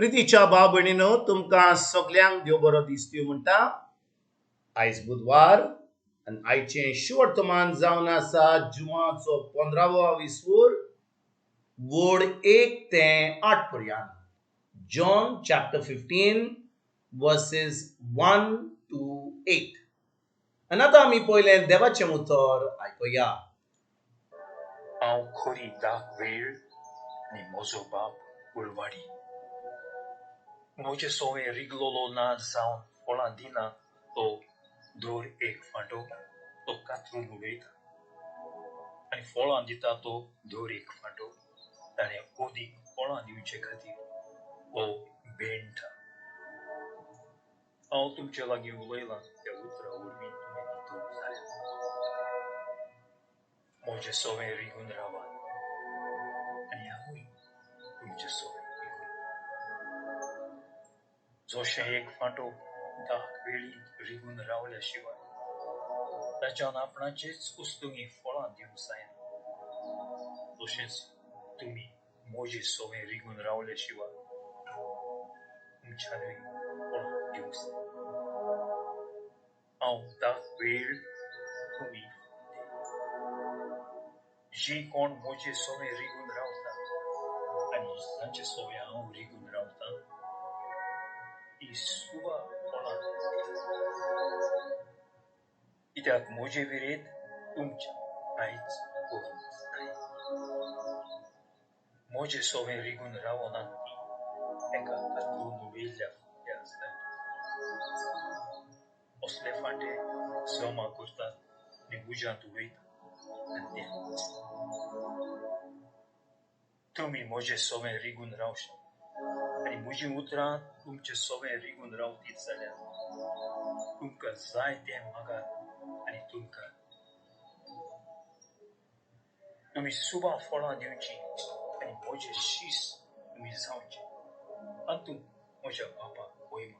प्रितीच्या भाव भयणीनो, तुमकां सगल्यांक देव बरो दीस दिवं म्हणटा. आयज बुधवार आनी आयचें शुवर्तमान जावन आसा जुवाचो 15वो विसवूर, वड 1 ते 8 पर्यंत. John chapter 15 verses 1 to 8. आनी आतां आमी पयलें देवाचें उतर आयकुया. हांव खरी दाक वेळ आनी म्हजो बाप उळवाडी. म्हजे सोवें रिगलोलो ना जावन फळां दिना तो दर एक फांटो तो कातरून उडयता आनी फळां दिता तो दर एक फांटो ताणें अदीक फळां दिवचे खातीर हो बेणटा. हांव तुमचे लागीं उलयलां त्या उतरा वरवीं तुमी नितळ जाल्या. म्हजे सोवें रिगून रावात आनी हांवूय तुमचे सोवें रिगून. जशें एक फांटो दाक वेळींत रिगून रावल्या शिवाय ताच्यान आपणाचेच उस्तुंगी फळां दिवंक जायना, तशेंच तुमी म्हजे सोवें रिगून रावल्या शिवाय तुमच्यानूय फळां दिवंक जायना. हांव दाक वेळ, तुमी जी कोण म्हजे सोवें रिगून रावता आनी तांचे सोवें हांव रिगून रावता ती सुबा फळां दिता. कित्याक म्हजे विरेत तुमच्या कांयच करूंक जायना. म्हजे सोवें रिगून रावनात ती एका कातरून उडयल्ल्या फांट्या आसतात. असले फांटे जमा करतात आनी उज्यांत उडयतात आनी ते. तुमी म्हजे सोवें रिगून रावशात आनी म्हजीं उतरां तुमचे सोवें रिगून रावतीत जाल्यार तुमकां जाय तें मागात आनी तुमकां तुमी सुबा फळां दिवचीं आनी म्हजे शीस तुमी जावचे. हातूंत म्हज्या बापाक वयमा.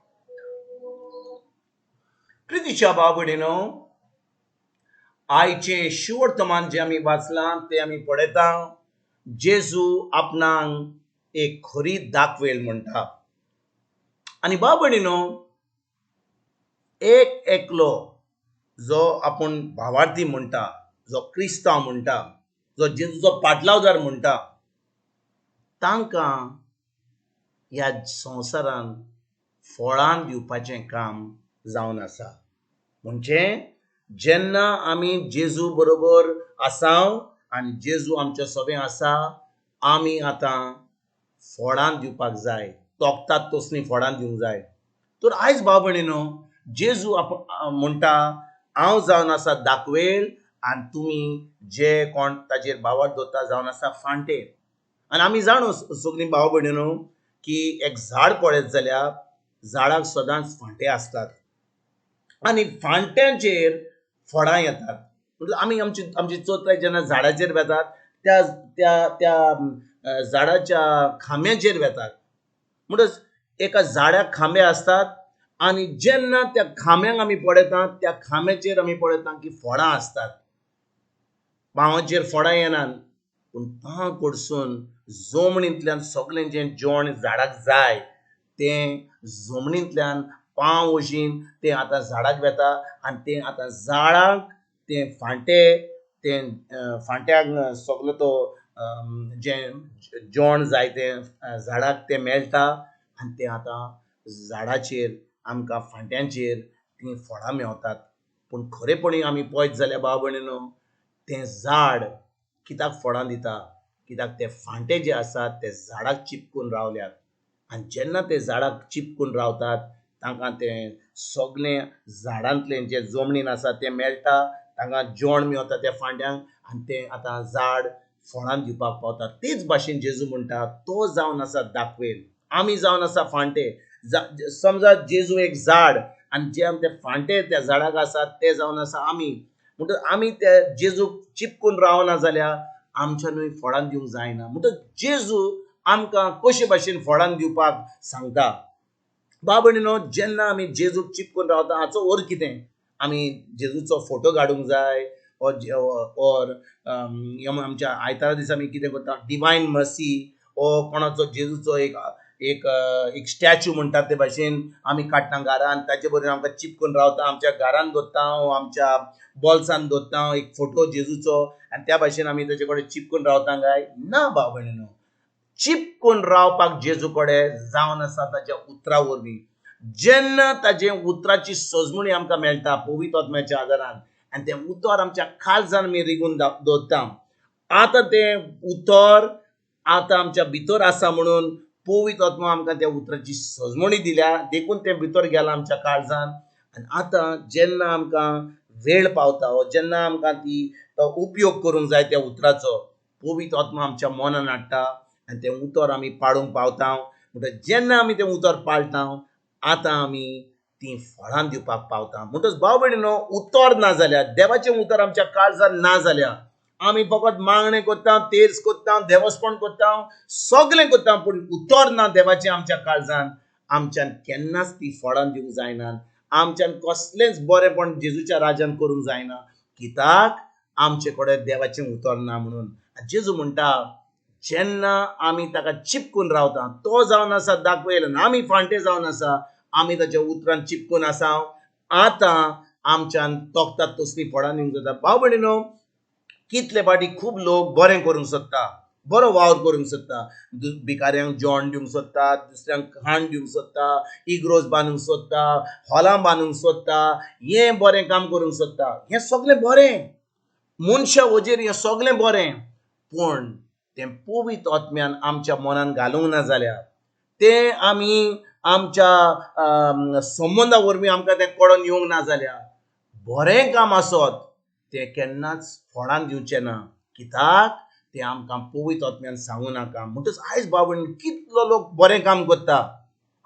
प्रितीच्या भाव भयणीनो, आयचें शुवर्तमान जें आमी वाचलां तें आमी पळयता. जेजू आपणाक एक खरी दाखवेल म्हणटा. आनी भाव भयणीनो, एक एकलो जो आपूण भावार्थी म्हणटा, जो क्रिस्तांव म्हणटा, जो जेजूचो पाटलावदार म्हणटा, तांकां ह्या संवसारान फळां दिवपाचें काम जावन आसा. म्हणजे जेन्ना आमी जेजू बरोबर आसाव आनी जेजू आमच्या सोबें आसा, आमी आतां फळां दिवपाक जाय, तोखतात तसलीं फळां दिवंक जाय. तर आयज भाव भयणीनो, जेजू म्हणटा हांव जावन आसा दाखवेल आनी तुमी जे कोण ताजेर भावार्थ दवरता जावन आसा फांटे. आनी आमी जाणो सगळीं भाव भयणीनो की एक झाड पळयत जाल्यार झाडाक सदांच फांटे आसतात आनी फांट्यांचेर फळां येतात. म्हणटकच आमी आमची चोत्राय जेन्ना झाडाचेर वेतात त्या त्या त्या झाडाच्या खांब्याचेर वेतात. म्हणटकच एका झाडाक खांबे आसतात आनी जेन्ना त्या खांब्यांक आमी पळयतात त्या खांब्याचेर आमी पळयता की फळां आसतात. पावांचेर फळां येनात, पूण पाव कडसून जमनींतल्यान सगळें जें जेवण झाडाक जाय तें जमनींतल्यान पाव वशीन तें आतां झाडाक वेता आनी तें आतां झाडाक तें फांटे तें फांट्याक सगलो तो जें जेवण जाय तें झाडाक तें मेळटा आनी तें आतां झाडाचेर आमकां फांट्यांचेर तीं फळां मेवतात. पूण खरेपणी आमी पळयत जाल्यार भाव भयणीनो, तें झाड कित्याक फळां दिता? कित्याक ते फांटे जे आसात ते झाडाक चिपकून रावल्यात आनी जेन्ना ते झाडाक चिपकून रावतात तांकां तें सगळें झाडांतलें जें जमनीन आसा तें मेळटा, तांकां जेवण मेवता त्या फांट्यांक आनी तें आतां झाड फळां दिवपाक पावता. तेच भाशेन जेजू म्हणटा तो जावन आसा दाखवेल, आमी जावन आसा फांटे. समजा जेजू एक झाड आनी जे आमचे फांटे त्या झाडाक आसात ते जावन आसा आमी. म्हणटकच आमी त्या जेजूक चिपकून रावना जाल्यार आमच्यानूय फळां दिवंक जायना. म्हणटकच जेजू आमकां कशे भाशेन फळां दिवपाक सांगता. भाव भयणीनो, जेन्ना आमी जेजूक चिपकून रावता हाचो अर्थ कितें? आमी जेजूचो फोटो काडूंक जाय ऑर आमच्या आयतारा दिसा आमी कितें करता, डिवायन मर्सी ओ कोणाचो जेजूचो एक एक एक स्टॅच्यू म्हणटात ते भाशेन आमी काडटा घरान, ताचे बरोबर आमकां चिपकून रावता, आमच्या घरान दवरता, आमच्या बोल्सान दवरता एक फोटो जेजूचो आनी त्या भाशेन आमी ताचे कडेन चिपकून रावता काय ना? भाव भयणीनो, चिपकून रावपाक जेजू कडेन जावन आसा ताच्या उतरा वरवीं. जेन्ना ताजे उतराची सजमणी आमकां मेळटा पवित्र आत्म्याच्या आदारान आनी तें उतर आमच्या काळजान आमी रिगून दवरता, आतां तें उतर आतां आमच्या भितर आसा म्हणून पवित्र आत्मा आमकां त्या उतराची सजमणी दिल्या, देखून तें भितर गेलां आमच्या काळजान. आनी आतां जेन्ना आमकां वेळ पावता वो जेन्ना आमकां ती तो उपयोग करूंक जाय त्या उतराचो, पवित्र आत्मा आमच्या मनान हाडटा आनी तें उतर आमी पाळूंक पावता. म्हणटच जेन्ना आमी तें उतर पाळटा आतां आमी तीं फळां दिवपाक पावता. म्हणटच भाव भयणीनो, उतर ना जाल्यार, देवाचें उतर आमच्या काळजान ना जाल्यार आमी फकत मागणें करता, तेर्स करता, देवस्पण करता, सगळें करता, पूण उतर ना देवाचें आमच्या काळजान, आमच्यान केन्नाच ती फळां दिवंक जायना, आमच्यान कसलेंच बरेंपण जेजूच्या राजान करूंक जायना, कित्याक आमचे कडेन देवाचें उतर ना म्हणून. जेजू म्हणटा जेन्ना आमी ताका चिपकून रावता, तो जावन आसा दाखयल आनी आमी फांटे जावन आसा, आमी ताच्या उतरान चिपकून आसा, आतां आमच्यान तोखतात तसलीं फळां दिवंक जाता. भाव भयणीनो, कितले फावटी खूब लोक बरें करूंक सोदता, बरो वावर करूंक सोदता, भिकाऱ्यांक जेवण दिवंक सोदता, दुसऱ्यांक खाण दिवंक सोदता, इग्रोज बांदूंक सोदता, हॉलां बांदूंक सोदता, हें बरें काम करूंक सोदता. हें सगळें बरें, मनशा वजेर हें सगळें बरें, पूण तें पवित्र आत्म्यान आमच्या मनान घालूंक ना जाल्यार, तें आमी आमच्या संबंदा वरवीं आमकां तें कळोन येवंक ना जाल्यार, बरें काम आसत तें केन्नाच फळां दिवचें ना, कित्याक तें आमकां पवित्र आत्म्यान सांगू नाका. म्हणटच आयज बाबा कितलो लोक बरें काम करता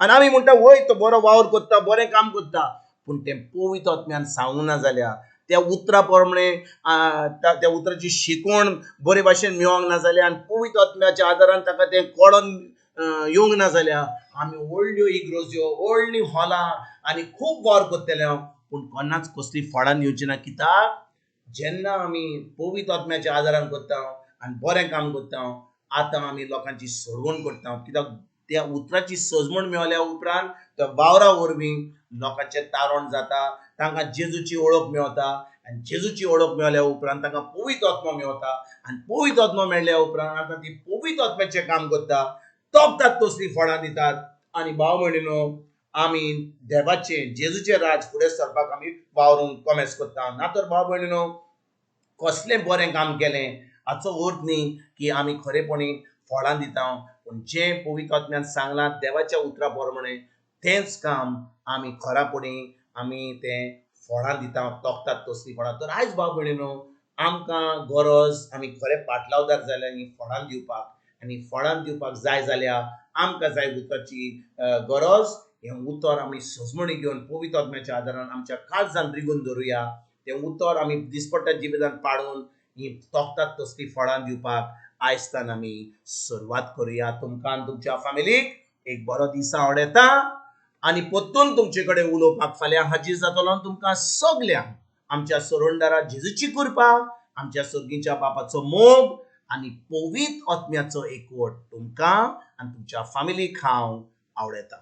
आनी आमी म्हणटा वय तो बरो वावर करता, बरें काम करता, पूण तें पवित्र आत्म्यान सांगू ना जाल्यार, त्या उतरा प्रमाणे त्या उतराची शिकवण बरे भाशेन मेळोंक ना जाल्यार आनी पवित्र आत्म्याच्या आदारान ताका तें कळोन येवंक ना जाल्यार आमी व्हडल्यो इग्रोज्यो, व्हडलीं हॉलां आनी खूब वावर करतले, पूण कोणाच कसलीं फळां दिवची ना, कित्याक जेन्ना आमी पवित्र आत्म्याच्या आदारान करता आनी बरें काम करता, आतां आमी लोकांची सोडवण करता, कित्याक त्या उतराची सजमण मेळ्ळ्या उपरांत त्या वावरा वरवीं लोकांचें तारण जाता, तांकां जेजूची वळख मेळता आनी जेजूची वळख मेळ्ळ्या उपरांत तांकां पवित्र आत्मो मेळता आनी पवित्र आत्मो मेळ्ळ्या उपरांत आतां ती पवित्र आत्म्याचें काम करता, तोपतात तसलीं फळां दितात. आनी भाव भयणीनो, आमी देवाचें जेजूचें राज फुडें सरपाक आमी वावरूंक कोमेस करता. ना तर भाव भयणीनो, कसलें बरें काम केलें हाचो अर्थ न्ही की आमी खरेपणी फळां दिता, पूण जें पवित्र आत्म्यान सांगलां देवाच्या उतरा प्रमाणे तेंच काम आमी खरापणी आमी तें फळां दिता, तोखतात तसलीं फळां. तर आयज भाव भयणीनो, आमकां गरज आमी खरें पाटलावदार जाल्यार हीं फळां दिवपाक, आनी फळां दिवपाक जाय जाल्यार आमकां जाय उतराची गरज. हें उतर आमी सजमणी घेवन पवित्र आत्म्याच्या आदारान आमच्या काळजान रिगून दवरुया, तें उतर आमी दिसपट्ट्या जिवितान पाळून हीं तोखतात तसलीं फळां दिवपाक आयजतान आमी सुरवात करुया. तुमकां आनी तुमच्या फॅमिलीक एक बरो दीस आवडटा आनी परतून तुमचे कडेन उलोवपाक फाल्यां हाजीर जातलो. तुमकां सगल्यांक आमच्या सोरंडारा जेजूची कृपा, आमच्या सर्गीच्या बापाचो मोग आनी पवित्र आत्म्याचो एकवट तुमकां आनी तुमच्या फॅमिलीक हांव आवडटा.